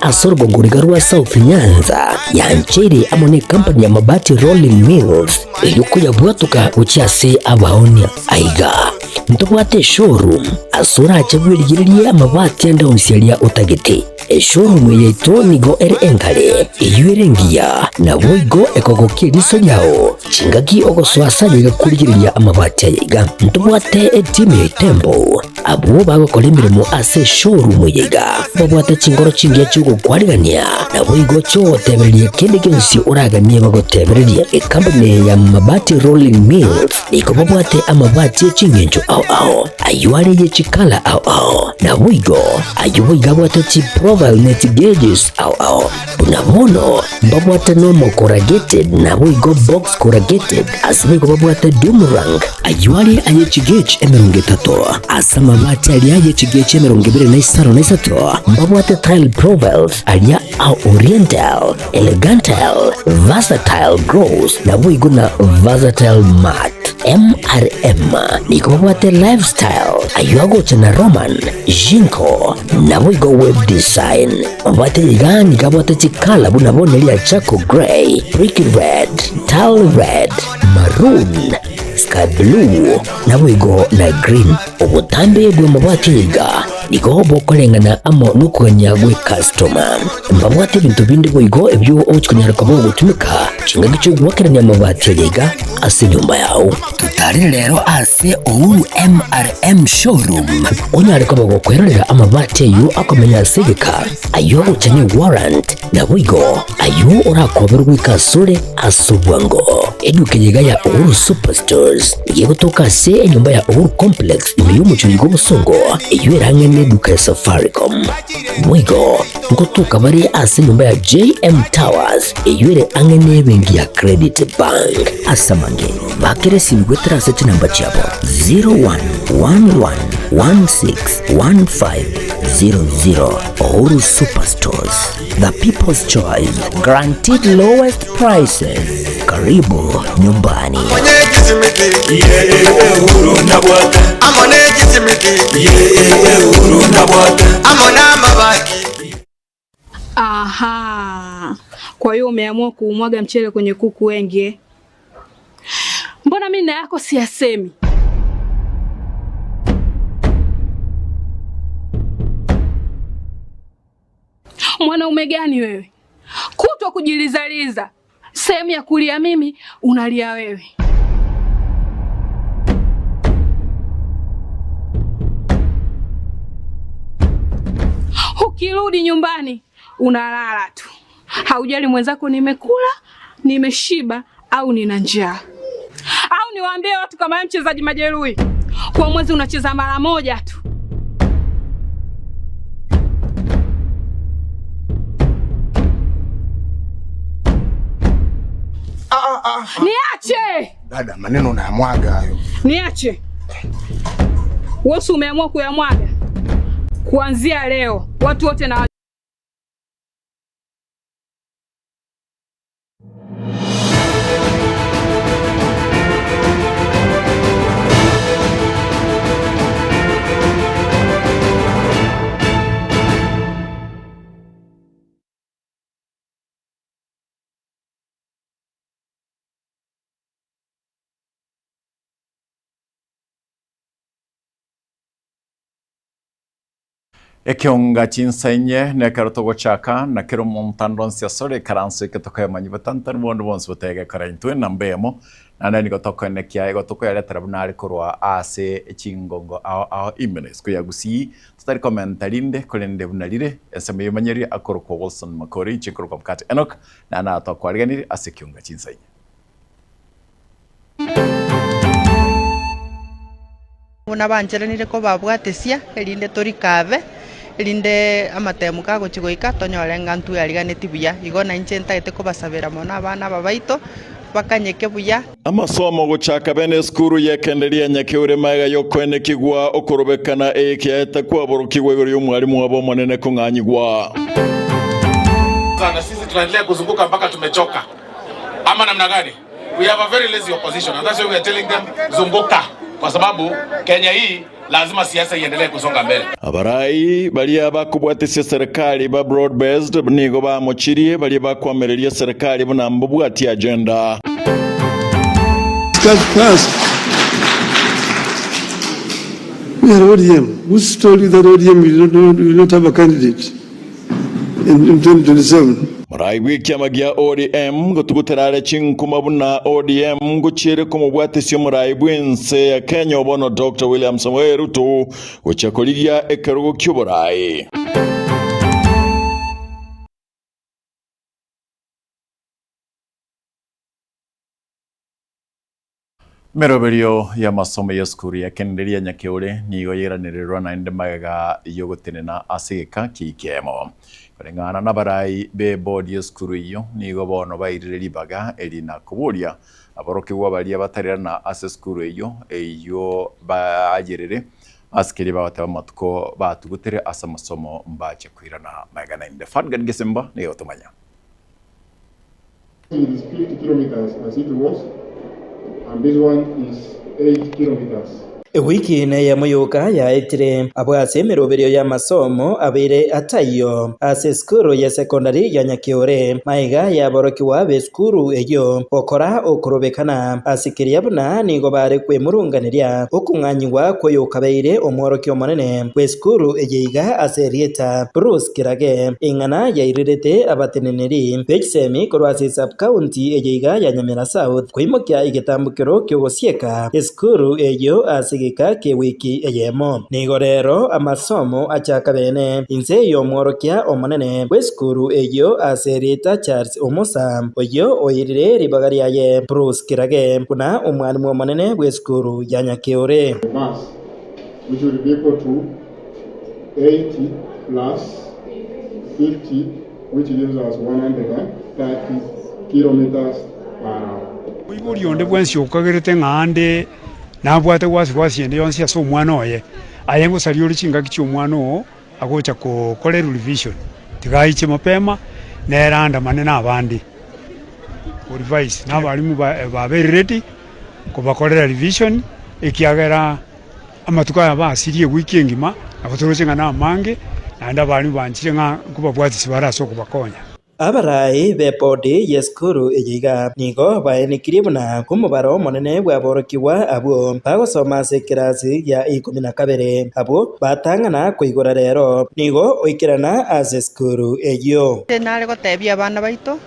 ase orogongo riga rwa South Nyanza yancheire amo necompany ya Mabati Rolling Mills eyio koyabwatoka gochia ase abaonia. Aiga ntobwate eshowroom ase orache bwerigererie amabati ande onsi aria otagete. Eshowroom eye yaito nigo ere engare, eyio ere engiya, naboigo ekogokia eriso riao chingaki ogosoa ase ayaiga korigereria amabati ayaiga. Ntobwate etimu ya Itembo Abwo bagokora emeremo ase eshowroom eye iga babwate chinkoro chingiya chi'ogokwarigania, naboigo chi'ogotebereria kende gionsi oraganie bagotebererie. Ekampuni eye ya Mabati Rolling Mills nigo babwate amabati e ching'encho ao ao, ayio are ye chikala ao ao, naboigo ayio boigo abwate chiprofile ne chigauges ao ao. Buna bono mbabwate normal corrugated naboigo box corrugated, ase boigo babwate doomerang, ayio are aye chigauge 30, ase amabati aria aye chigauge 25 mbabwate tile profiles aria a oriental, elegantile, versatile gloss naboigo na versatile matte. MRM nigo babwate lifestyle ayio agocha na Roman, Jinko naboigo web design. Babwate iga nigo abwate chikala buna bono eria charcoal grey, brick red, tile red, maroon, sky blue naboigo na green. Obotambe bw'amabati iga nigo bokoreng'ana amo nokogania gwe customer. Mbabwate ebinto binde boigo ebio ogochi konyara koba ogotumeka chingaki chi'ogoakerania amabati aya iga ase enyomba yao. Totarere rero ase Uhuru MRM Showroom onyare koba gokwerorera amabati ayio akomenya ase egeka, ayio agocha ne warrant, naboigo ayio orakoberwe goika asore ase obwango. Eduka eye iga ya Uhuru Superstores nigo egotoka ase enyomba ya Uhuru Complex ime y'omochie oyo bw'obosongo, eyio ere ang'e neduka ya Safaricom. Boigo ngotoka bare ase enyomba ya JM Towers eyio ere ang'e nebenki ya Credit Bank. Ase amange, bakera esimi goetera ase chinamba chiabo 0111161500. Uhuru Superstores, the people's choice, guaranteed lowest prices. Karibu nyumbani. Aha. Kwa hiyo umeamua kuumwaga mchele kwenye kuku wengi eh? Mbona mimi na yako siyasemi? Mwanaume gani wewe? Kutwa kujilizaliza, sehemu ya kulia mimi unalia wewe. Ukirudi nyumbani unalala tu, haujali mwenzako nimekula, nimeshiba au nina njaa. Au niwaambie watu kama wewe mchezaji majeruhi, kwa mwezi unacheza mara moja tu. Niache! Dada, maneno unayamwaga hayo. Niache. Wewe si umeamua kuyamwaga? Kuanzia leo watu wote na Ekeonga chinsa inye nekero togochaka, na kera omonto ande onsi asore ekaranso eke tokoyamanyia botantani bonde bonsi botegekora intwe namba eyemo, naende nigo tokoenekia igo tokoyaretera buna are korwa ase chingongo ao ao ime na isiko ya Gusii, totari komenta rinde korende buna rire ensemo y'emanyererio akorokwa Wilson Makori, inche nkorokwa Mokate Enock, naende natokwareganirie ase ekeonga chinsa inye. Buna bancheranire kobabwatesia, erinde torikabe, erinde amatemu kagochia goika tonyore ng'a ntweariganeti buya. Igo nainche ntagete kobasabera mono abana aba baito, bakanyeke buya. Amasomo gochaka bene esukuru y'ekenderia ya Nyakeure magega y'okoenekigwa okorobekana eye kiaeta kwaborokigwa igoro y'omwalimu wabo omonene kong'anyigwa. Na sisi tunaendelea kuzunguka mpaka tumechoka ama namna gani? We have a very lazy opposition and that's why we are telling them zunguka, kwa sababu Kenya hii Lazima siasa iendelee kusonga mbele. Abarai baria bakobwatesia serikali ba broad based nigo bamochirie baria bakwamereria serikali buna mbobwatie agenda. First, we are ODM. Who told you that ODM will not have a candidate in 2027? Morai bw'ekiama gia ODM gotugutera are chinkuma buna ODM ngochiere komobwatesia omorai bw'ense ya Kenya obono Doctor William Samoei Ruto gochia korigia ekerogo ki'oborai. Emeroberio y'amasomo y'esukuru ya Kenderia Nyakeure nigo yairanererwa naende magega y'ogotenena ase egeka ki'ekiemo. Koreng'ana nabarai b'ebodi y'esukuru eyio nigo bono bairire ribaga eri na koboria aborokigwa baria batarirana ase esukuru eyio eyio baayerere ase keria bagoteba amatuko batugutere ase amasomo mbache koirana magega naende. Fadgad Gesimba nigo agotomanya. It is 50 kilometres as it was and this one is 8 kilometres. Ewiki neyemo yoka yaetire abwo ase emeroberio y'amasomo abeire ataiyo ase esukuru ya secondary ya Nyakiore. Maiga yaborokigwa b'esukuru eyio gokora okorobekana ase keria buna nigo bare kwemurunganeria okong'anyigwa kw'oyokabeire omworokia omonene bw'esukuru eye iga ase erieta Bruce Kirage. Eng'ana yairerete abateneneri be chisemi korwa ase esub-county eye iga ya Nyamira South koimokia egetambokero ki'ogosieka esukuru eyio ase egeka ki'ewiki eyemo. Nigo rero amasomo achaka bene inse y'omworokia omonene bw'esukuru eyio ase erieta Charles Omosa, oyio oirire ribaga riaye Bruce Kirage buna omwalimu omonene bw'esukuru ya Nyakeore. Mass which will be equal to 80 plus 50 which gives us 130 kilometers per hour. Moibori onde bwensi okagerete ng'a ande nabwate wasi-wasi ende yonsi ase omwana oye, aye ngosaria ore chingaki chi'omwana oo agocha gokorerwa revision, tiga aiche mapema, nere andamane nabande korevise, na abalimu babeire ready kobakorera revision ekiagera. Amatuko aya basirie ewiki engima, nabo toroche ng'a namange, naende abarimu banchire ng'a nkobabwatisia bare ase okobakonya. Abarai b'ebodi y'esukuru eye iga nigo baenekirie buna omobaro omonene bw'aborokigwa abwo bagosoma ase ekerasi gia ikomi na kabere, abwo batang'ana koigora rero, nigo oikerana ase esukuru eyio. Inche nare gotebia abana baito,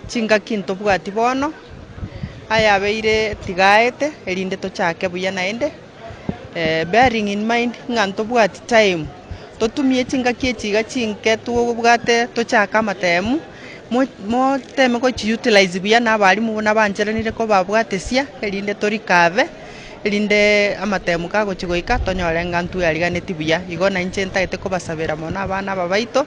chingaki ntobwati bono, Ayabeire tigaete, erinde tochake buya naende, bearing in mind ng'a ntobwati time, totumie chingaki echi iga chinke tobwate tochake amatemu, mo- moteme gochi utilize buya na abalimu buna bancheranire kobabwatesia, erinde torikabe, erinde amatemu kagochi goika tonyore ng'a ntweariganeti buya. Igo nainche ntagete kobasabera mono abana aba baito.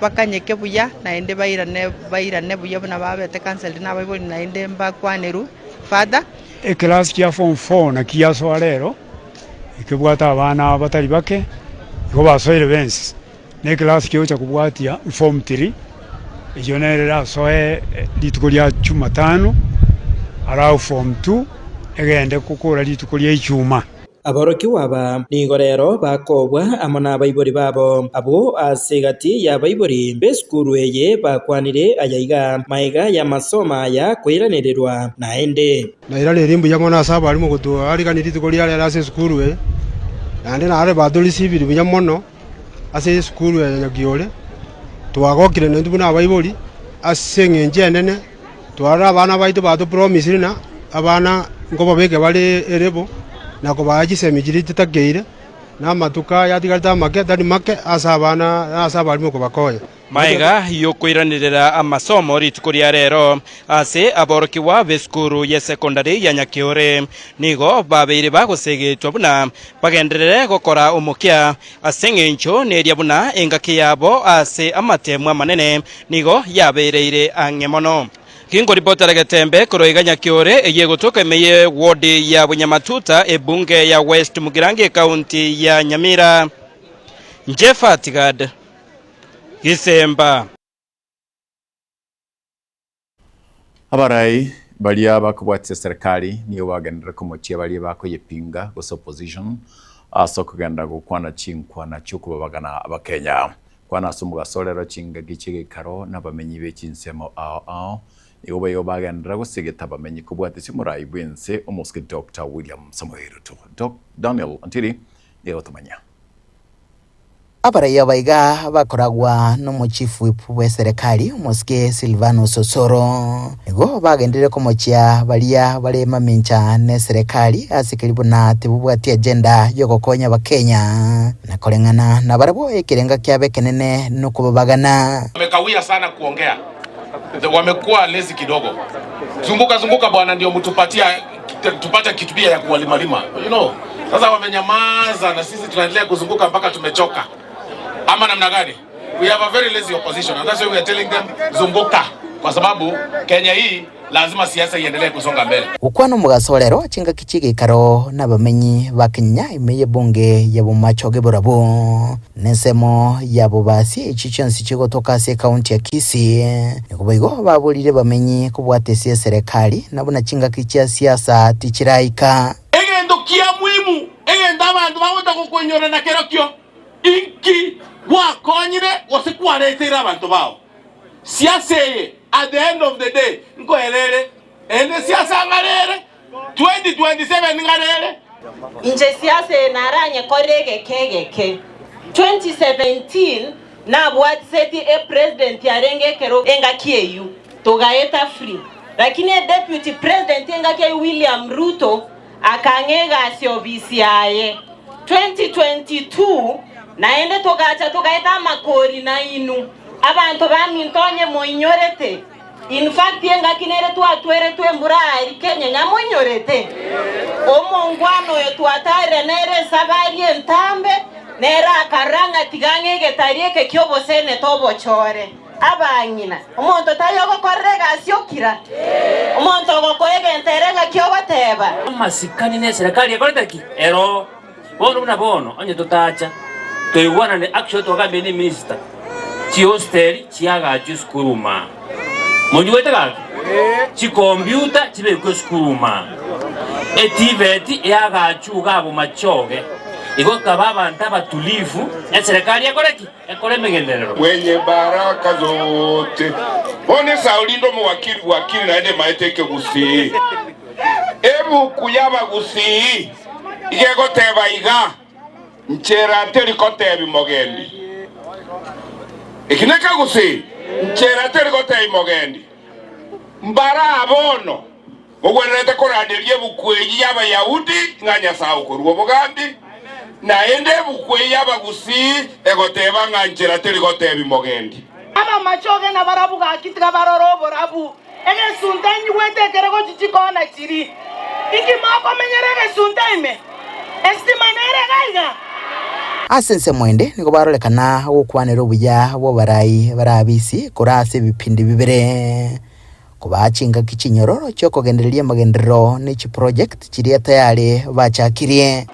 Bakanyeke buya, naende bairane bairane buya buna babete counseled nabaibori naende mbakwanerwe further. Ekelasi kia form four naki giasoa rero, ekebwate abana batari bake, igo basoire bensi. Na ekelasi kegocha kobwatia form three, eyio nere erasoe rituko ria jumatano, alafu form two egende gokora rituko ria ijumaa. Aborokigwa aba nigo rero bakobwa amo nabaibori babo. Abwo ase egati y'abaibori b'esukuru eye bakwanire aya iga, Magega y'amasomo aya koiranererwa naende. Nairanerie mbuya mono ase abalimu gotoarigania rituko ria rero ase esukuru eye, naende naro batorisibiri buya mono ase esukuru eye ya Nyakiore. Twagokire naintwe buna abaibori ase eng'encho enene. Twarora abana baito batopromisire na abana nkobabeke bare erebo na kobaa chisemi chiria chitakeire, na amatuko aya atigarete amake tari make ase abana na ase abalimu kobakonya. Magega y'okoiranerera amasomo rituko ria rero ase aborokigwa b'esukuru y'esekondari ya Nyakeore nigo babeire bagosegetwa buna bagenderere gokora omokia Ase engencho neria buna engaki yabo ase amatemu amanene nigo yabereire ang'e mono. Ginkoripotera getembe korwa iga Nyakiore eyio egotoka ime ye ward ya Bunyamatuta ebunge ya West Mugirango ekaunti ya Nyamira. Jeff Gad, Gisemba. Abarai baria bakobwatia serikali nigo bagenderere komochia baria bakoyepinga gose opposition. ase okogenda gokwana chinkwana chi'okobabagana Abakenya. Kwana ase omogaso rero chingaki chi'egeikaro nabamenyi be chinsemo ao ao nigo boigo bagenderera gosegeta abamenyi kobwatesia omorai bw'ense omosike Doctor William Samoei Ruto. Doc Daniel Ontiri nigo agotomanyia. Abaraiyo abaiga bakoragwa nomochief whip bw'eserekari omosike Silvanus Osoro nigo bagenderire komochia baria bare mamincha neserekari ase keri buna tibobwati agenda yogokonya abakenya na koreng'ana nabarabwo ekerenga kiabo ekenene nokobabagana. Wamekawia sana kuongea, wamekuwa lazy kidogo. Zunguka zunguka bwana, ndio mtupatia tupate kitu pia ya kuwalimalima you know. Sasa wamenyamaza na sisi tunaendelea kuzunguka mpaka tumechoka, ama namna gani? We have a very lazy opposition and that's why we are telling them zunguka, kwa sababu Kenya hii lazima siasa iendelee kusonga mbele. Gokwana omogaso orero chingaki chi'egeikaro nabamenyi ba Kenya ime y'ebunge ya Bomachoge Borabu. Nensemo y'abobasi echio chionsi chigotoka ase ekaunti ya Kisii. Nigo boigo baborire bamenyi kobwata ase eserekari na buna chingaki chia siasa tichiraika. Egento kia muhimu, egento abanto bagocha gokoinyora nakerokio, inki gwakonyire gose kwareteire abanto bao. Siasa eye at the end of the day nkoera ere, ende siasa ng'are ere, 2027 ng'are ere. Inche siasa eye naranyekore egeke egeke. 2017 nabwatiseti e president arenge ekero engaki eyio togaeta free lakini e deputy president engaki eyio William Ruto akang'a egasi ofisi yaye. 2022 naende togacha togaeta amakori nainwe abanto baminto onye moinyorete. In fact engaki nere twatweretwe embura aria Kenya nyamoinyorete? Omongwana oyo twatarire nere esabari entambe, nere akarora ng'a tiga ang'e egetari eke ki'oboseneta obochore. Abang'ina, omonto tari ogokorera egasi okira? Omonto ogokoa egento ere ng'aki ogoteba? Amasikani ne eserekari ekorete ki? Ero. Bono buna bono onye totacha toigwanane actually twagambire ne minister chihosteli chiagachwe esukuru maa. Monyiwete gaki? Chikombyuta chibekwe esukuru maa. Etibeti eagachwe iga abwo machoge. Igo tokaba abanto abatulivu eserekari ekore ki? Ekore emegenderero. Mwenye baraka zote. Bono Esau rinde omowakiri bwakiri naende emaete ekegusii. Ebuku y'Abagusii iga egoteba iga, Nchera teri gotebi mogendi. Eki nekegusii, Nchera teri gotebi mogendi. Mbara bono mogwenerete koranderia ebuku eyio y'Abayahudi ng'a Nyasae okorua obogambi, naende ebuku eyio y'Abagusii egoteba ng'a nchera teri gotebi mogendi. Abamachoge nabarabwo gaki tiga barore oborabu. Egesunte nyigwete ekere gochia chikoona chiri. Inki mokomenyera egesunte ime? Esitima nere iga iga? Ase ensemo ende nigo barorekana gokwanera obuya bw'abarai barabisi korwa ase ebipindi bibere, kobaa chingaki chinyororo chi'okogendereria amagenderero ne chiproject chiria tayari bachakirie.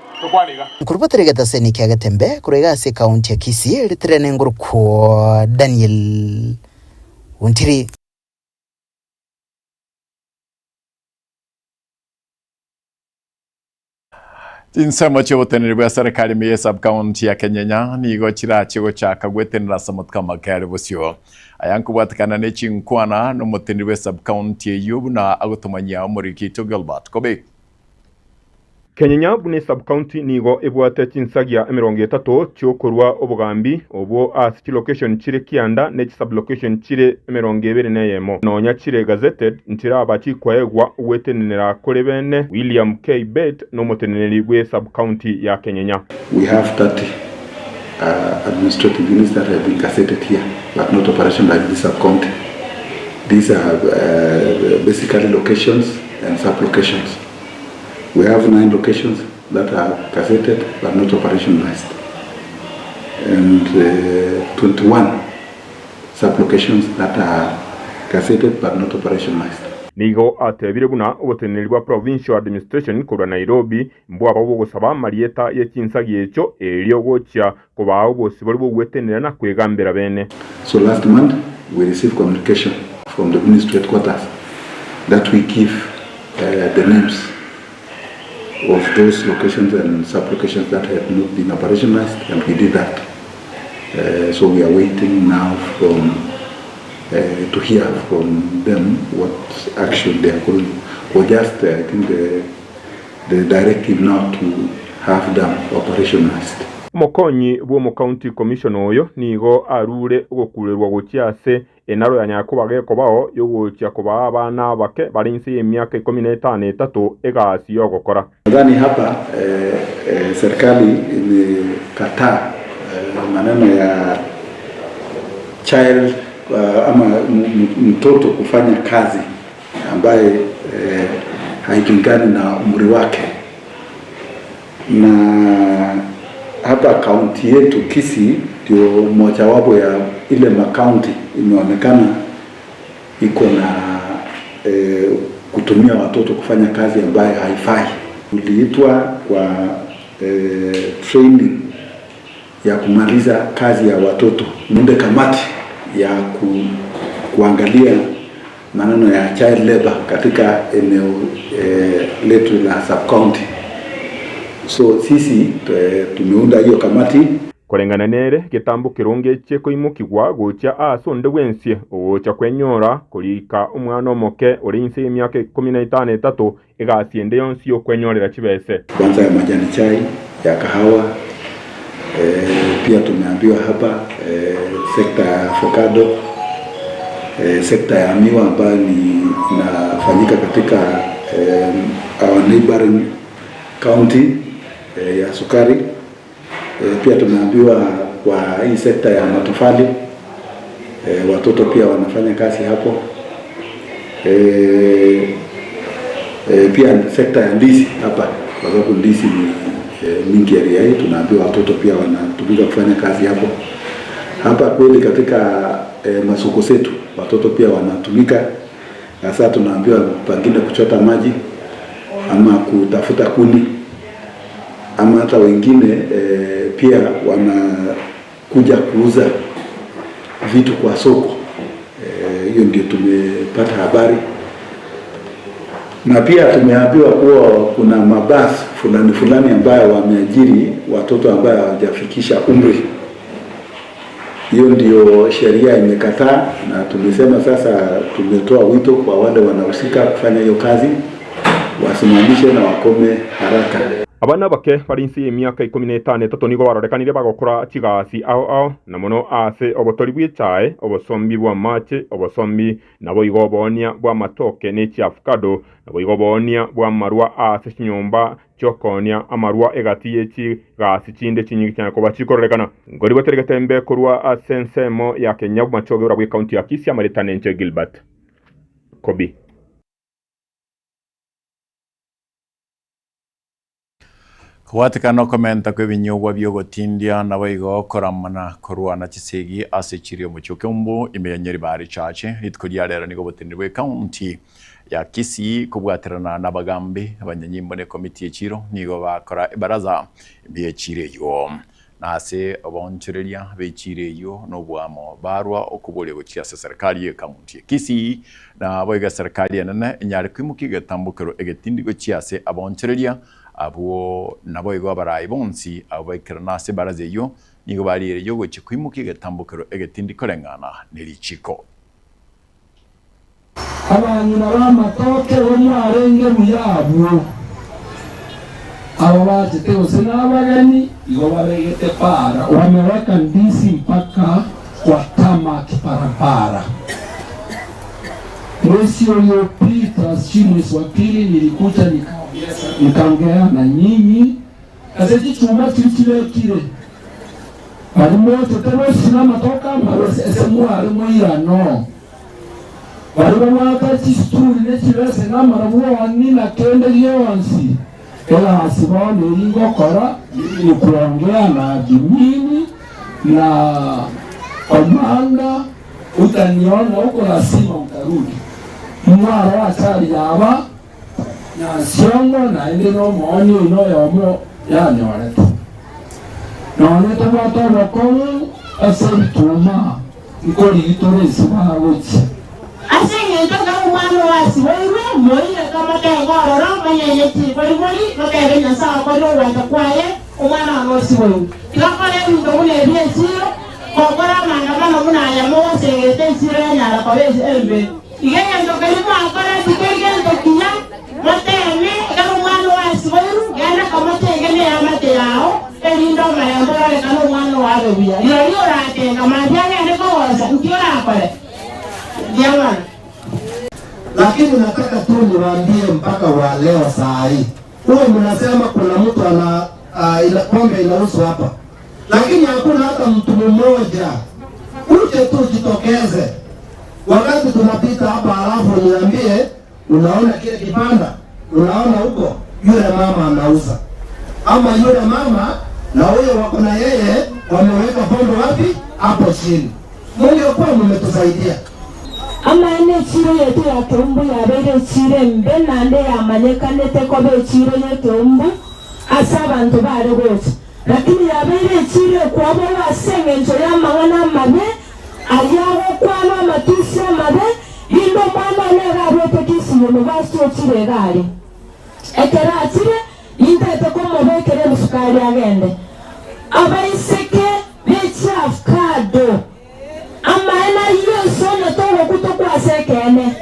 Nkorubatera egetaseni kia Getembe korwa iga ase ekaunti ya Kisii, ritere nengorokwo Daniel Ontiri. Chinsemo chi'oboteneneri bwa serikali ime ye sub-county ya Kenyenya nigo chirachie gochaka gwetenera ase amatuko amake are bosio. Aya nkobwatekana ne chinkwana nomoteneneri bwe sub-county eyio buna agotomanyia omoriki oito Gilbert Kobe. Kenyenya buna esub-county nigo ebwate chinsagia emerongo etato chi'okorua obogambi obwo ase chilocation chire kianda ne chisub-location chire emerongo ebere neyemo. Nonya chire gazetted nchiraba chikoegwa ogwetenenera kore bene. William K. Bett nomoteneneri bwe sub-county ya Kenyenya. We have 30 administrative units that have been gazetted here but not operational in this sub-county. These are basically locations and sub-locations. We have 9 locations that are gazetted but not operationalized and 21 sub-locations that are gazetted but not operationalized. Nigo atebire buna oboteneneri bwa Provincial Administration korwa Nairobi mbwaba bogosaba amarieta ye chinsagi echo erio gochia kobaa obosibore bw'ogwetenenera na kwegambera bene. So last month we received communication from the ministry headquarters that we give the names. of those locations and sub-locations that had not been operationalized, and we did that. Uh, so we are waiting now from uh, to hear from them what action they are going or just uh, I think the, the directive now to have them operationalized. Omokonyi bw'omocounty commissioner oyo nigo arure ogokurerwa gochia ase enaro ya Nyakoba gekobao yogochia kobaa abana abake bare inse y'emiaka ikomi na etano etato egasi y'ogokora. Nadhani hapa eh, eh, serikali imekataa eh, maneno ya child uh, ama mtoto kufanya kazi ambaye eh, hailingani na umri wake, na hapa kaunti yetu Kisii ndio mojawapo ya ile makaunti imeonekana iko na eh, kutumia watoto kufanya kazi ambayo haifai. Uliitwa kwa eh, training ya kumaliza kazi ya watoto, muunde kamati ya ku, kuangalia maneno ya child labor katika eneo eh, letu la sub county. So sisi tumeunda hiyo kamati. Koreng'ana nere, getambo keronge gekoimokigwa gochia ase onde bwensi ogocha kwenyora korika omwana omoke ore inse y'emiaka ikomi na etano etato egasi ende yonsi y'okwenyorera chibese. Kwanza ya majani chai ya kahawa e, pia tumeambiwa hapa e, sekta ya avocado e, sekta ya miwa ambayo ni inafanyika katika e, our neighboring county e, ya sukari e, pia tumeambiwa kwa hii sekta ya matofali e, watoto pia wanafanya kazi hapo e, e, pia sekta ya ndizi hapa kwa sababu ndizi ni e, mingi area hii, tunaambiwa watoto pia wanatumika kufanya kazi hapo. Hapa kweli katika e, masoko zetu watoto pia wanatumika, hasa tunaambiwa pengine kuchota maji ama kutafuta kuni ama hata wengine e, pia wanakuja kuuza vitu kwa soko. Hiyo e, ndio tumepata habari na pia tumeambiwa kuwa kuna mabasi fulani fulani ambayo wameajiri watoto ambayo hawajafikisha umri. Hiyo ndio sheria imekataa, na tumesema sasa, tumetoa wito kwa wale wanahusika kufanya hiyo kazi wasimamishe na wakome haraka. Abana abake bare inse y'emiaka ikomi na etano etato nigo barorekanire bagokora chigasi ao ao na mono ase obotori bwa echae, obosombi bwa amache, obosombi nabo igo oboonia bwa amatoke na echiavocado, nabo igo oboonia bwa amarwa ase chinyomba chiokoonia amarwa egati ye chigasi chinde chinyingi chianya koba chikororekana. Nkori gotere getembe korwa ase ensemo ya Kenya bomachoge ora bwa ekaunti ya Kisii amareta nenche Gilbert Kobi. Kobwatekana okomenta kw'ebinyugwa bi'ogotindia naboigo koramana korwana chisegi ase chiri omochie o Keumbu ime ya Nyaribari Church. Rituko ria rero nigo oboteneneri bwa ekaunti ya Kisii kobwaterana na abagambi, abanyanyimbo na ekomiti y'echiro nigo bakora ebaraza ime y'echiro eywo. Na ase oboonchoreria b'echiro eywo na oboamo barwa okoboria gochia ase eserekari y'ekaunti ya Kisii naboigo eserekari enene enyare koimokia egetambokero egetindi gochia ase abaonchoreria abwo naboigo abarai bonsi abwo baikerana ase ebaraza eyio nigo barigereria ogochia koimokia egetambokero egetindi koreng'ana ne richiko. Abang'ina b'amatoke igo mwarenge buya abwo, aba bachete gose nabageni, igo babegete para. Wameweka ndizi mpaka kwa tarmac barabara. Mwezi uliopita, sijui mwezi wa pili, nilikuja nikaongea na nyinyi ase chichuma chiri chibekire bari mochete bosina amatoke amabe ase mware moirano bari babwate chisituri ne chibese namara bwoni na kende gionsi egasi bono eri ngokora ni kuongea na admini na komanda, utaniona huko lazima utarudi mwaro achari yaba nyasiongo naende nomooni oino oyomo yanyorete nonye tobwate obokong'u ase ebituma nkorigi tore ase bagochia. Ase engencho ng'a omwana oyo asiboirwe, Moireke motenga ororo, monyenye chingorigori, motebe Nyasae okorire ogwancha kwaye, omwana one osiboirwe. Tiga kora ebinto buna ebi esiro, gokora amaandamano buna aya mogosegeta esiro yanyara koba embe. Iga egento keria mwakora tikeri gento kiya, moteme, ekero omwana oo asiboirwe, genda kamotenge neamate yao, erinde omorembe ororekane omwana oo abe buya. Rirorio oratenga mambia agende kogosa, nki orakore? Riamana. Lakini nataka tu niwaambie mpaka wa leo saa hii, huwa mnasema kuna mtu ana uh, ina, pombe inauzwa hapa, lakini hakuna hata mtu mmoja. Uje tu jitokeze wakati tunapita hapa, halafu niambie, unaona kile kibanda, unaona huko yule mama anauza, ama yule mama na huyo wako na yeye wameweka pombe wapi? Hapo chini. Mungekuwa mmetusaidia. Amaene echiro yaito ya Keumbu yabeire echiro embe naende yamanyekanete koba echiro y'ekeumbu ase abanto bare gocha, lakini yabeire echiro ekwaborwa ase engencho y'amang'ana amabe aria agokwanwa amatusi amabe, rinde omwana one iga aruete Kisii University ochire iga aria. Ekero achire, nintete komobekera ebisukari agende. Abaiseke be chiafukado. Amaene ayio ense onye togokwa tokwe ase ekeene.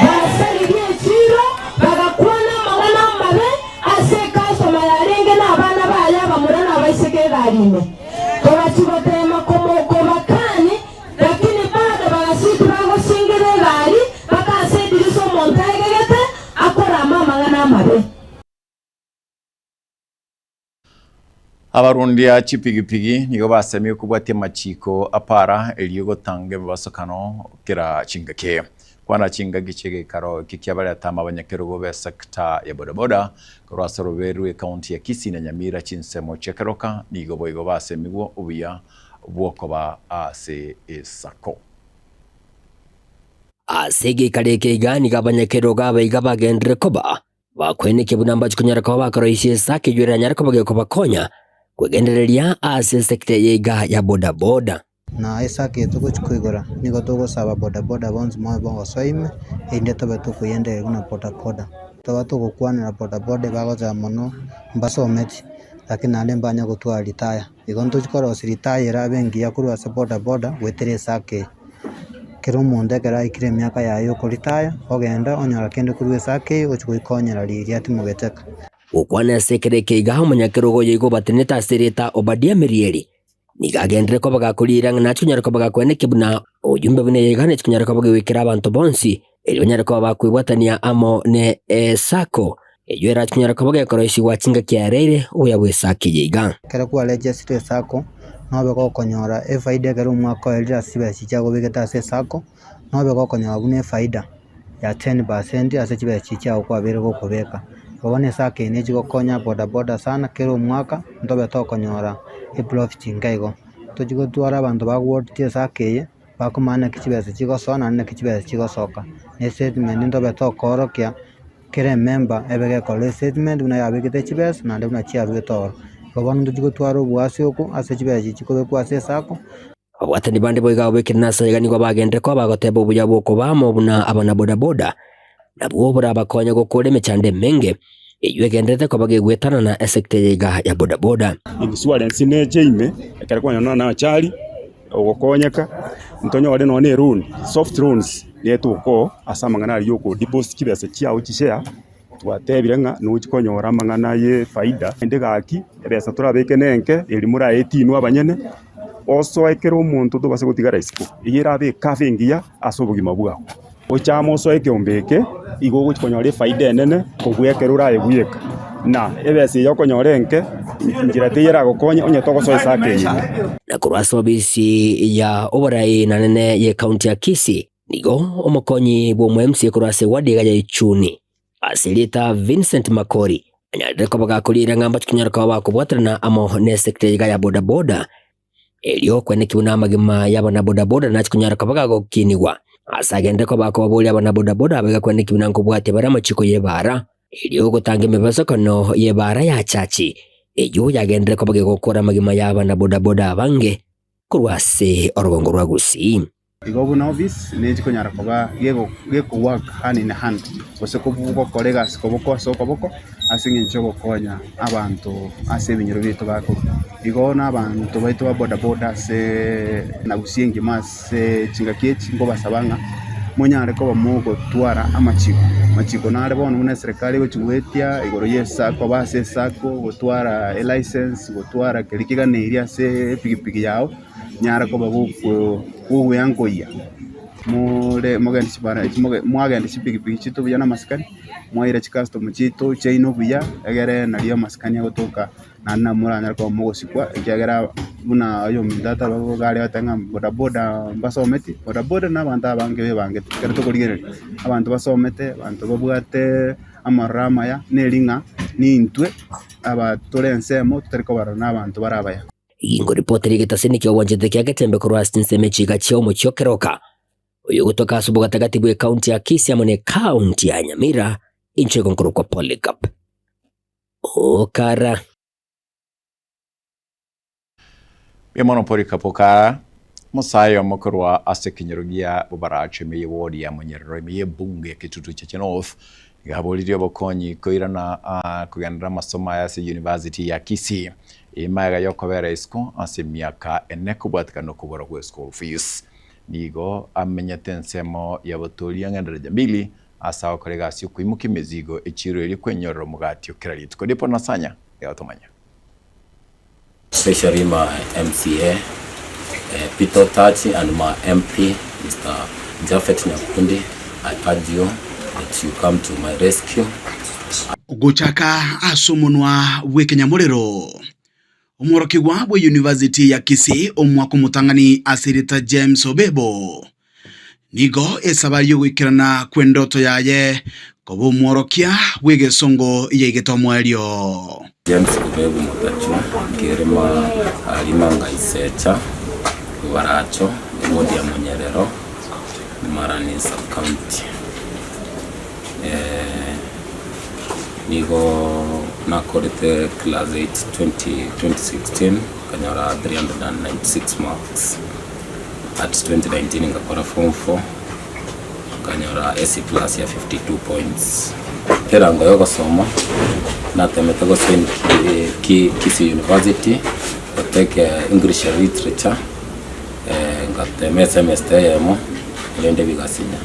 Basaririe echiiro, bagakwana amang'ana amabe ase ekastoma yarenge nabana baye abamura na abaiseke egari ime. Togachia goteema kobakani, lakini bado bagasiti bagosingera egari mpaka ase edirisa omonto aegegete akorama amang'ana amabe. Abarundia chipigipigi nigo basemigwe kobwatia amachiko a para erio gotanga emebasokano kera chingaki. Kwana chingaki chi'egeikaro eki kiabareta amo abanyakerogo b'esecta ya bodaboda korwa ase orobebe rw'ecounty ya Kisii na Nyamira chinsemo chia Keroka nigo boigo basemigwe obuya bw'okoba ase esako. Ase egeikaro eke iga nigo abanyakerogo abaiga bagenderere koba Bakwenekia buna mbache konyara koba bakoroisia esake eyio eranyare koba gekobakonya kwegendereria ase esekta eye iga ya bodaboda. Na esake eye togochia koigora, nigo togosaba bodaboda bonsi mobe bogosoa ime, erinde tobe tokoyendereria buna bodaboda. Toba togokwanera bodaboda ebagoteba mono mbasometi, lakini naende mbanya gotwara ritaya. Igo ntochi korosia ritaya erabe engiya korwa ase bodaboda goetera esake eye. Kera omonto ekero aikire emiaka yaye y'okoritaya, ogenda onyora kende korwa esake eye gochia goikonyera riria atimogeteka. Gokwana ase ekero eke iga, omonyakerogo oyo igo obatenenete ase erieta Obadia Mirieri, nigo agenderere koba gakoriira ng'a nache konyara koba gakwenekia buna ojumbe buna eye iga neche konyara koba gegoikera abanto bonsi, erio banyare koba bakwebwatania amo ne esako eyio erache konyara koba gekoroisigwa chingaki aereire obuya bw'esako eye iga. Ekero kwarejesire esako, nobe gokonyora efaida ekero omwaka oerire ase chibesa chiagobegete ase esako, nobe gokonyora buna efaida ya 10% ase chibesa chiria chiago kwabeire gokobeka. Igo bono esako eye nechi gokonya bodaboda sana kera omwaka, ntobe tokonyora eprofit enke igo. Tochi gotwara abanto bagwotirie esako eye, bakomanya naki chibesa chigosoa naende naki chibesa chigosoka, na estatement ntobe tokoorokia. Kera ememba ebe gekora estatement buna yabegete chibesa naende buna chiaruete ororo. Igo bono ntochi gotwara oboasi oko ase chibesa echi chikobekwa ase esako. Ababwatani bande boigo ababekire nase aiga nigo bagenderere koba bagoteba obuya bw'okoba amo buna abanabodaboda, nabwo borabakonye gokora emechando emenge eyio egendererete koba gegwetanana esecta eye iga ya bodaboda. Insurance neche ime, ekero kwanyora na achari. Ogokonyeka, ntonyore nonya na eloan, soft loans nigo etokoa ase amang'ana aria ya okodeposit chibesa chiago chishare, twatebire ng'a nochi konyora amang'ana ya efaida, naende gaki ebesa torabeke na enke eri moraetie inwe abanyene, osoe kera omonto tobasa gotigara isiko, eyio erabe ecover engiya ase obogima bwao. Ochame osoe ekeombe eke, igo ogochia konyora efaida enene kobua ekero oraye bweka. Na ebesa eye okonyora enke, inchera teiyo eragokonye onye togosoa esako eye ime. Na korwa ase obisi ya oborai na nene ye county ya Kisii, nigo omokonyi bw'omo MCA korwa ase ward iga ya Ichuni ase erieta Vincent Makori anyarire koba gakoriera ng'a mbache konyara koba bakobwaterana amo ne sector iga ya bodaboda Erio okwenekigwe namagima y'abanabodaboda nache konyara koba gagokinigwa. Ase agende koba akobaboria abanabodaboda abaiga kwenekigwe na nkobwatia bare amachiko y'ebaara, erio gotanga emebasokano y'ebaara ya Chachi, eyio yagenderere koba gegokora amagima y'abanabodaboda abange korwa ase orogongo rwa Gusii. Igo buna office nechi konyara koba geko work hand in hand gose gokora egasi koboko ase okoboko ase eng'encho yogokonya abanto ase ebinyoro biaito bakorwa. Igo na abanto baito ba boda boda ase na Gusii engima ase chingaki echi nkobasaba ng'a monyare koba mogotwara amachiko. Amachiko nare bono buna eserekari egochi goetia igoro ya esa koba ase esacco, gotwara elicense, gotwara keria keganeirie ase epikipiki yago. Nyara koba gokweankoyia, more mogende chibara echi mwagenda chipikipiki chiaito buya na amasikani, mwaira chicustomer chiaito chiaino buya, egere nario amasikani agotoka naende nabo moranyare koba mogosikwa ekiagera buna oyominto ataba iga aria agoteba ng'a bodaboda mbasometi, bodaboda na abanto abange bebangete ekero tokorigereria, abanto basomete, abanto babwate amaroro amaya, neri ng'a nintwe aba tore ensemo totari kobarora na abanto bare abaya. Ingo ripoti ri'egetasini ki'ogwanchete kia Getembe korwa ase chinsemo echiga chia omochie o Keroka, oyogotoka ase obogatagati bw'ekaunti ya Kisii amo n'ekaunti ya Nyamira, inche igo nkorokwa Polycarp Okara. Mbuya mono Polycarp Okara, omosae omo korwa ase ekenyoro gia Bobaracho ime ye ward ya Monyerero ime y'ebunge ya Kitutu Chache North, nigo aboririe obokonyi koirana kogenderera amasomo aye ase University ya Kisii. Eye magega y'okobera isiko ase emiaka ene kobwatekana nokobora gwe school fees. Nigo amenyete ensemo ya botoria ng'a daraja mbili ase agokora egasi y'okoimokia emezigo echiro eria kwenyorera omogati o kera rituko. Dipora Nasanya nigo atomanya. Especially my MCA Peter Otachi and my MP Mister Japhet Nyakundi, I urge you that you come to my rescue. Gochaka ase omonwa bw'ekenyamorero, omworokigwa bwe University ya Kisii omwaka omotang'ani ase erieta James Obebo, nigo esabari y'ogoikerana kw'endoto yaye koba omworokia bw'egesongo yaigete omoerio. James Obebo Motachwa, Nkerima Arima Ngaisecha, Baracho, Ewodi ya Monyerero, Marani Sub-County. Nigo nakorete class 8 2016 nkanyora 396 marks. At 2019 ngakora form 4 nkanyora AC plus ya 52 points. Erango yogosoma natemete gosoin Kisii University gotake English Literature. Ngatema esemester eyemo, erinde bigasinya.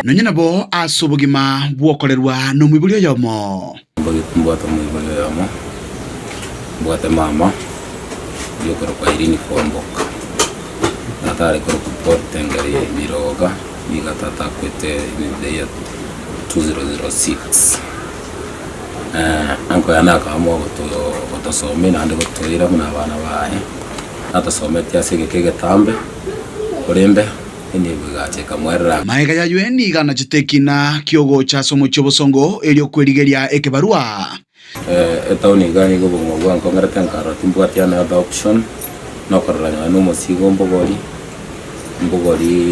Nonya nabo ase obogima bw'okorerwa nomoibori oyomo. Mbwate omoibori oyomo, mbwate mama, oyio okorokwa Irene Kwamboka. Tata are korokwa Paul Tengeri Miroga, nigo tata akwete in the year 2006. Uncle yane akaamua gotosomia naende gotoira buna abana baye. Natosometie ase egeka egetambe, korende enibo egacha ekamwerera. Magega y'ayio nigo anachete ekina ki'ogocha ase omochie obosongo, erio kwerigeria ekebarua. Etaoni iga nigo obogima bwankong'erete nkarora timbwati any other option, nokorora nonye na omosigo mbogori, mbogori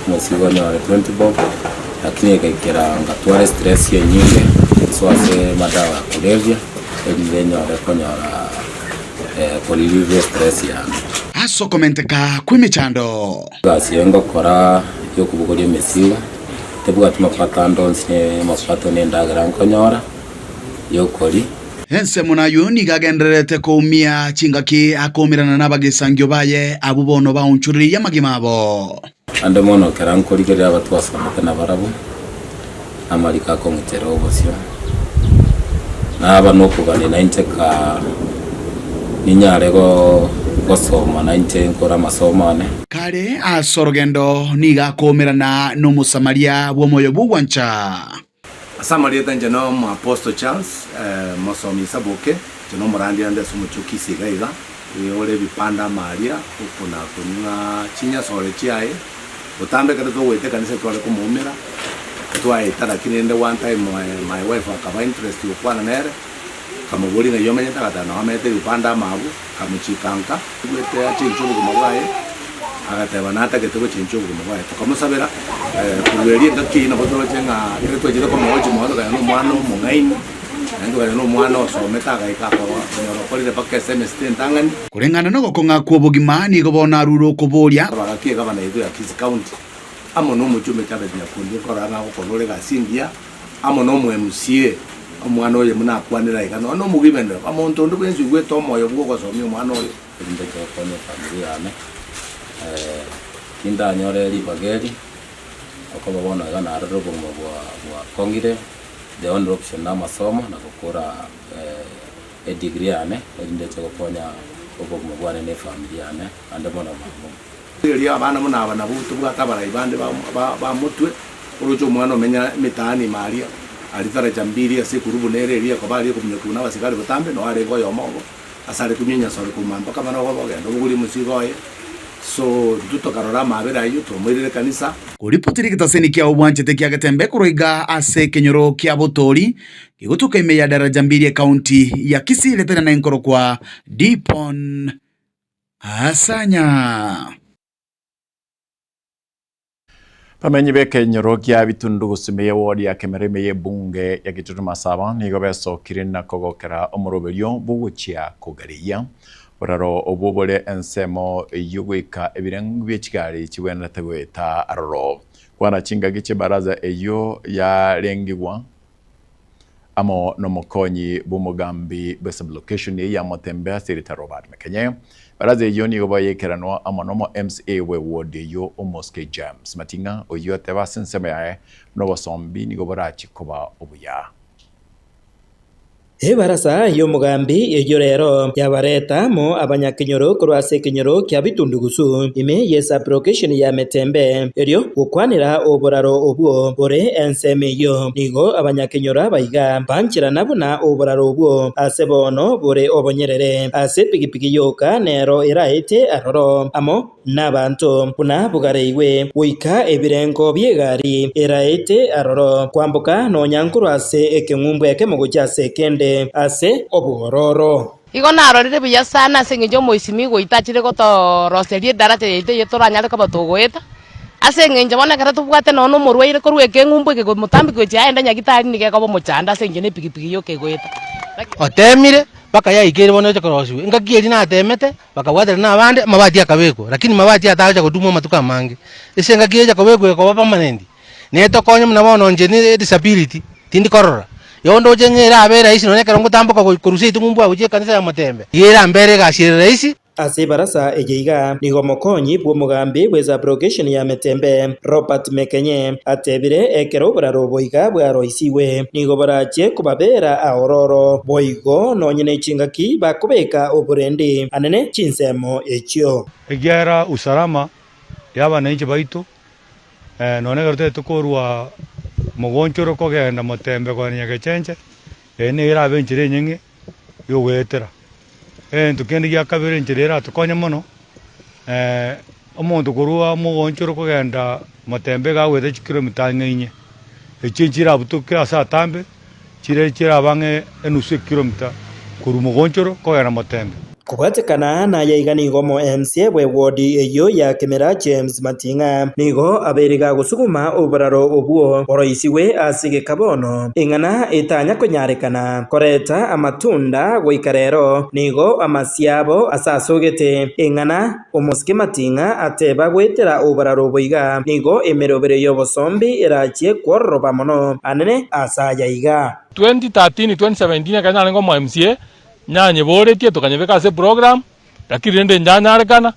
omosigo nyore 20 bob, lakini egaikera ngatwara estress enyinge, nsoa ase madawa ya kulevya, erinde nyore konyora. Koririria estress yane. Ase okomenteka kw'emechando. Egasi eye ngokora y'okobogoria emesigo, tebwati mapato ande onsi ne amapato na endagera nkonyora y'okoria. Ensemo nayio nigo agendererete koumia chingaki akoumerana nabagesangio baye abwo bono baonchorereirie amagima abo. Ande mono ekero nkorigereria abatwasomete nabarabwo, amariko akong'ichera obosio, naba nokogania nainche kaa ninyare gosoma nainche nkore amasomo ane. Kare ase orogendo nigo akoumerana n'Omosamaria bw'omoyo bw'ogwancha. Ase amarieta inche no Omoapostle Charles, mosomi Isaboke, inche nomorandia ande ase omochie o Kisii iga iga, ore ebipande amaria, okona konywa chinyasore chiaye, botambe ekero togoeta ekanisa tware komoumera, twaeta lakini rende one time my wife akaba interest gokwana nere, nkamoboria ng'ai omenyete agateba nao amenyete ebipande ama abwo, nkamochika nka, Aigwete achenche obogima bwaye, agateba natagete gochenchia obogima bwaye. Tokamosabera korwa erio engaki eyio nabo toroche ng'a ekero twachete komoa chimondo tokanyora nomwana omong'aini. Naende oyo nomwana osomete agaika akorwa konyora okorire mpaka esemester entang'ani. Koreng'ana nogokong'a kw'obogima nigo bono arure okoboria. Abagaka egavana yaito ya Kisii County amo nomochie Chavez Nyakundi nkorora ng'a agokora ore egasi engiya amo na omo MCA omwana oye buna akwanire aiga nonya na omogibender omonto onde bwensi oigwete omoyo bwa ogosomia omwana oyo. Erinde gokonya efamiri yane, tindanyore ribaga eri, okoba bono iga narorire obogima bwa bwakong'ire, the only option na amasomo na gokora edegree yane, erinde nche gokonya obogima bwane na efamiri yane, naende mono mono. Erio abana buna aba nabwo tobwate abarai bande ba motwe, oroche omwana omenya emetaani ime aria, aria taracha mbiri ase ekurubu nere eria ekoba aria ekominyokiwa nabasigari botambe, noo arenge oyomo obo, ase are kunywa enyasore korwa mpaka marogoba ogenda obogorie omosigo oye. So intwe tokarora amabera ayio, twamoirire ekanisa. Koripoti rigetaseni kiao bwanchete kia Getembe korwa iga ase ekenyoro kia Botori, gegotoka ime ya Daraja Mbili ekaunti ya Kisii retana na enkorokwa Dipon Asanya. Bamenyi b'ekenyoro kia Bitundu gose ime y'ewodi ya Kemera ime y'ebunge ya Kitutu Masaba nigo besokire na kogokera omoroberio bw'ogochia kogareia boraro obwo bore ensemo y'ogoika ebirengo bie chigari chigwenerete goeta aroro. Kwana chingaki chi'ebaraza eyio yarengigwa amo nomokonyi bw'omogambi bwe sublocation eye ya Motembe ase erieta Robert Mekenye. Baraza eyio nigo bayekeranwa amo nomo MCA bwe ward eyio Omoske James Mating'a oyio ateba ase ensemo yaye buna obosombi nigo borachi koba obuya. Ebarasa y'omogambi eyio rero yabareta amo abanyakenyoro korwa ase ekenyoro kia Bitundugusu ime ye sublocation ya Metembe erio gokwanera oboraro obwo bore ensemo eyio. Nigo abanyakenyoro abaiga bancherana buna oboraro obwo ase bono bore obonyerere ase epigipigi yoka nero eraete aroro amo nabanto buna bogareigwe goika ebirengo bi'egari eraete aroro kwamboka nonya nkorwa ase ekeng'umbu ekemo gochia ase ekende ase obwororo. Igo narorire buya sana ase engencho omoisimi goita achire gotoroseria edaracha yaito eye toranyare koba togoeta, ase engencho bono ekero tobwate nonya na omorwaire korwa ekeng'umbu eke motambe gochia aende nyagitari nigo ekoba omochando ase engencho na epigipigi yoka egoeta. Otemire mpaka yaikeire bono eche korosiwa, engaki eria natemete bakabwaterana na abande amabati akabekwa, lakini mabati aya tagocha kotumwa amatuko amange. Ase engaki echa kobekwa ekoba permanent, netokonye buna bono inche ne edisability, tindi korora. Igo ndoche ng'a erabe erahisi nonya ekero ngotamboka korwa seito ng'umbu gochia ekanisa ya Motembe, iga erambere egasi ere rahisi. Ase ebarasa eye iga nigo omokonyi bw'omogambi bw'esabrogation ya Metembe, Robert Mekenye, atebire ekero oboraro obo iga bwaroisigwe nigo borachie kobabera aororo, boigo nonye ne chingaki bakobeka oborendi anene chinsemo echio. Ekiagera usalama y'abananchi baito, nonya ekero totagete korwa mogonchoro kogenda motembe kogenda nyagechenche, eye nigo erabe enchera enyeng'e yogoetera. Egento kende gia kabere enchera eratokonye mono, omonto korwa mogonchoro kogenda motembe iga agoeta chikilomita ang'e inye, echio nchirabutoke ase atambe, chire chirabe ang'e enusu ekilomita korwa mogonchoro kogenda motembe. Kobwatekana naye iga nigo omo MCA bwe ward eyio ya Kimera James Mating'a nigo abeire gagosuguma oboraro obwo boroisigwe ase egeka bono eng'ana etanya konyarekana koreta amatunda goika rero nigo amasia abo asasogete eng'ana omosike Mating'a ateba goetera oboraro obo iga nigo emerobero y'obosombi erachie kwororoba mono anene ase aya iga. 2013, 2017 ekero narenge omo MCA, Nanyeboretie tokanyebeka ase eprogram, lakini rende njanyarekana,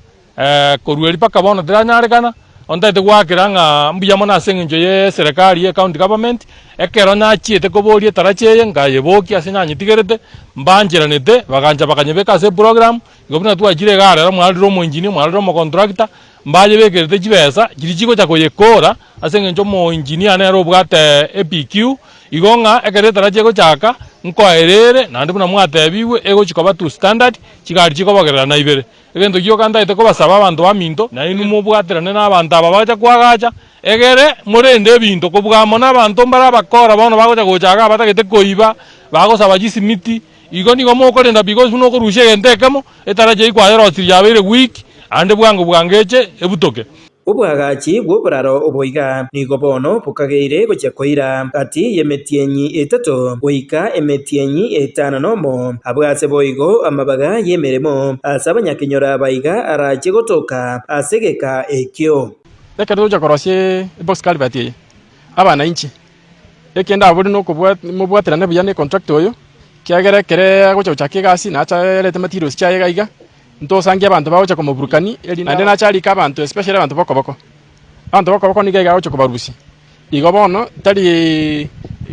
korwa erio mpaka bono tiranyarekana, bono ntagete goakera ng'a mbuya mono ase eng'encho ya eserekari ya ecounty government, ekero nachiete koboria etaracha eye nkayebokia ase nanyetigerete, mbancheranete bagancha bakanyebeka ase eprogram, igo buna twachire igaa rero mwarorire omoengineer, mwarorire omocontractor, mbayebekerete chibesa chiria chigocha koyekora ase eng'encho omoengineer nere obwate EPQ, igo ng'a ekero etaracha egochaka, nkoera ere, naende buna mwatebigwe, egochi koba to standard, chigari chikobogererana ibere. Egento gioka ntagete kobasaba abanto baminto, nainwe mobwaterane na abanto aba bagocha koagacha, egere morende ebinto kobua amo nabanto mbare abakora bono bagocha gocha igaa batagete koiba, bagosaba chisimiti, Igo nigo mokorenda because buna okorusia egento ekemo, etaracha eyio kwayerosirie yabeire weak, ande bwango bwango eche ebutoke. Obwagachi bw'oboraro obo iga nigo bono bokageire gochia koira gati y'emetienyi etato goika emetienyi etano nomo. Abwo ase boigo amabaga y'emeremo ase abanyakenyoro aba iga arachie gotoka ase egeka ekio. Ekero togocha korosia ebox culvert eye, abananchi, ekende abwo nokobwaterana buya na econtractor oyo, ekiagera ekere agocha gochaka egasi nache arete materials chiaye iga iga, Ntosangie abanto bagocha komoburukani, naende nache arike abanto especially abanto b'okoboko. Abanto b'okoboko nigo iga agocha kobarusia. Igo bono tari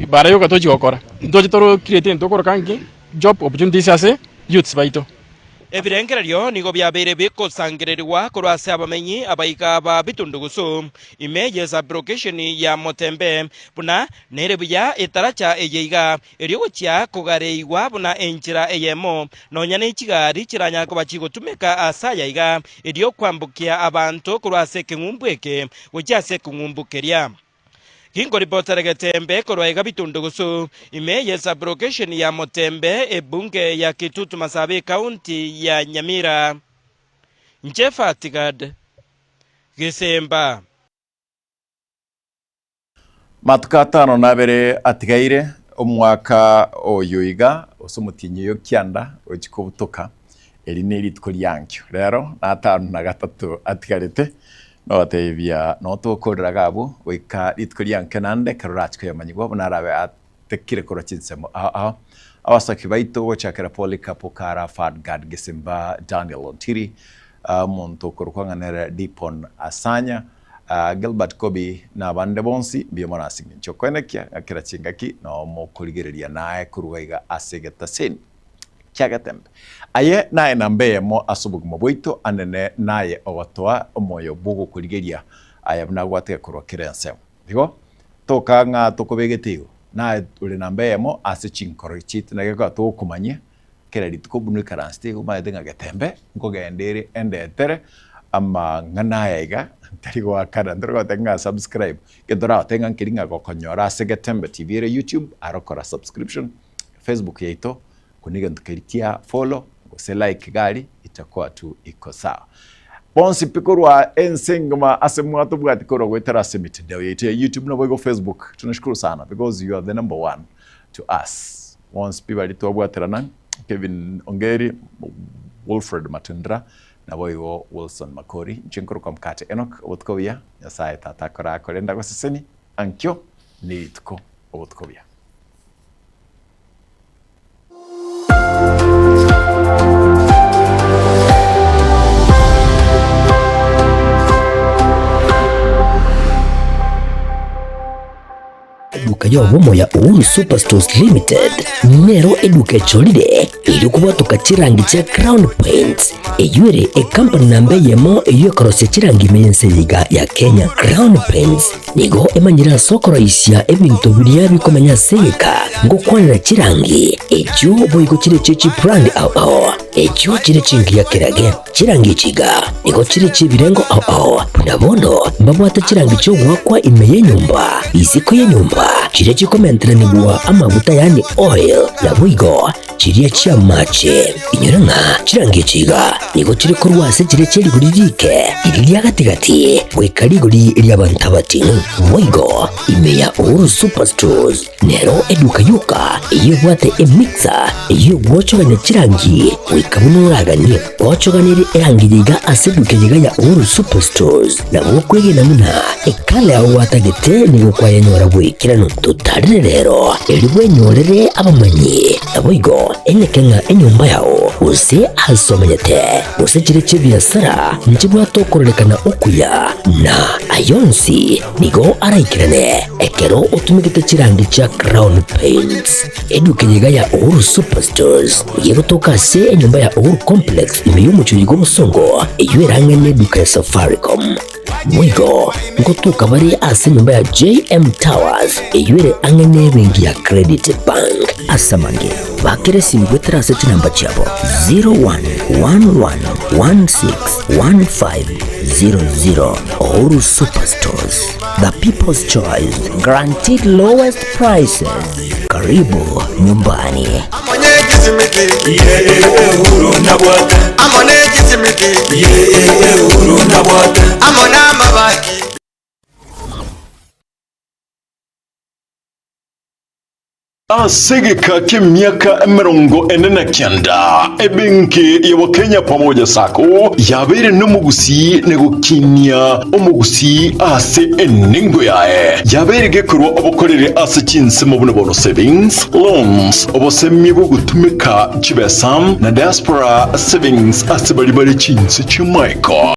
bara yoka tochi gokora, ntoche toro create egento tokoroka nki? Job opportunities ase youths baito. Ebirengererio nigo biabeire bigosangererigwa korwa ase abamenyi abaiga ba Bitundugusu, ime ye sub-location ya Motembe, buna nere buya etaracha eye iga Erio gochia kogareigwa buna enchera eyemo, nonya ne chigari chiranyare koba chigotumeka aase aya iga, erio kwambokia abanto korwa ase ekeng'umbu eke gochia ase ekeng'umbu keria. Ginkoripotera Getembe korwa iga Bitundugusu, ime ye sub-location ya Motembe, ebunge ya Kitutu Masaaba ecounty ya Nyamira. Inche Fatigad Gesemba. Matuko atano na abere atigaire omwaka oyo iga, gose omotienyi oyo kianda gochia kobutoka, eri nerituko riankio. Rero na atano na gatato atigarete, nobatebia noo tokorera iga abwo goika rituko riankio naende ekero orachie koyamanyigwa buna arabe atekire korwa chinsemo ao ao. Abasoki baito gochakera Polycarp Okara, Fahad Gad Gesimba, Daniel Ontiri, omonto okorokwa ng'a nere Dipon Asanya, Gilbert Kobi na abande bonsi, mbuya mono ase engencho y'okoenekia ng'a kera chingaki nao mokorigereria naye korwa iga ase egetaseni kia Getembe. Aye naye namba eyemo ase obogima bwaito, anene naye ogotoa omoyo bw'ogokorigeria aya buna gwatega korwa kera ensemo. Igo toka ng'a tokobegete igo, naye ore namba eyemo ase chinkoro chiaito, naki ekero togokomanyia Kera rituko buna oikaransete igo omanyete ng'a getembe nkogenda ere endetere amang'ana aya iga ntari goakana ntari goteba ng'a subscribe egento oragotebe ng'a nkeri ng'a gokonyora ase Getembe TV ere YouTube aro kora subscription, Facebook yaito kona egento keria kia follow gose like iga aria itakuwa tu iko sawa. Bonsi pi korwa ense engima ase mwatobwati korwa goetera ase emitandao yaito ya YouTube naboigo Facebook tunashukuru sana because you are the number one to us. Bonsi pi baria twabwaterana, Kevin Ongeri, Wilfred Matundra, naboigo Wilson Makori. Inche nkorokwa Mkate Enock, obotuko obuya, Nyasaye Tata akorakore ndagoseseni, ankio nerituko, obotuko obuya. Eduka y'obomo ya Uhuru Superstores Limited nero eduka echorire erio kobwatoka chirangi chia Crown Paints, eyio ere ekampani namba eyemo eyio ekorosia chirangi ime y'ense eye iga ya Kenya. Crown Paints nigo emanyire ase okoroisia ebinto biria bikomenya ase egeka ngokwanera chirangi echio boigo chire chie chibrand ao ao echio chire chingiya kerage. Chirangi echi iga nigo chire chi'ebirengo ao ao, buna bono mbabwate chirangi chi'ogoakwa ime y'enyomba, isiko y'enyomba, chiria chikomenteranigwa amaguta yaani oil, naboigo chiria chi'amache. Inyora ng'a chirangi echi iga nigo chire korwa ase chiria chie rigori riike, riria ria gati-gati, goika rigori ri'abanto abating'u. Boigo ime ya Uhuru Superstores Nero eduka yoka eyio ebwate emixer eyio egwochogania chirangi goika buna oraganie. Gwochoganirie erangi yaiga ase eduka eyeiga ya Uhuru Superstores nabo okwegena buna ekala yao gwatagete nigo kwayenyora bw'ekeranu. Totarire rero erio bwenyorere abamanyi naboigo enyeke ng'a enyomba yao gose ase omenyete gose chire chi'ebiasara nchibwate okororekana okuya na ayonsi Nigo araikerane ekero otumegete chirangi chia Crown Paints. Eduka eye iga ya Uhuru Superstores nigo egotoka ase enyomba ya Uhuru Complex ime y'omochie oyo bw'obosongo eyio erang'e neduka ya Safaricom. Boigo ngotoka bare ase enyomba ya JM Towers eyio ere ang'e nebenki ya Credit Bank. Ase amange, bakera esimi goetera ase chinamba chiabo 0111161500. Uhuru Superstores, the people's choice, guaranteed lowest prices. Karibu nyumbani. Ase egeka ki'emiaka 49, ebenki ya Wakenya Pamoja Sacco yabeire nomogusii na gokinia omogusii ase enengo yaye. Yabeire gekorwa obokoreri ase chinsemo buna bono savings, loans, obosemia bw'ogotumeka chibesa na diaspora savings ase baria bare chinse chi'amaiko.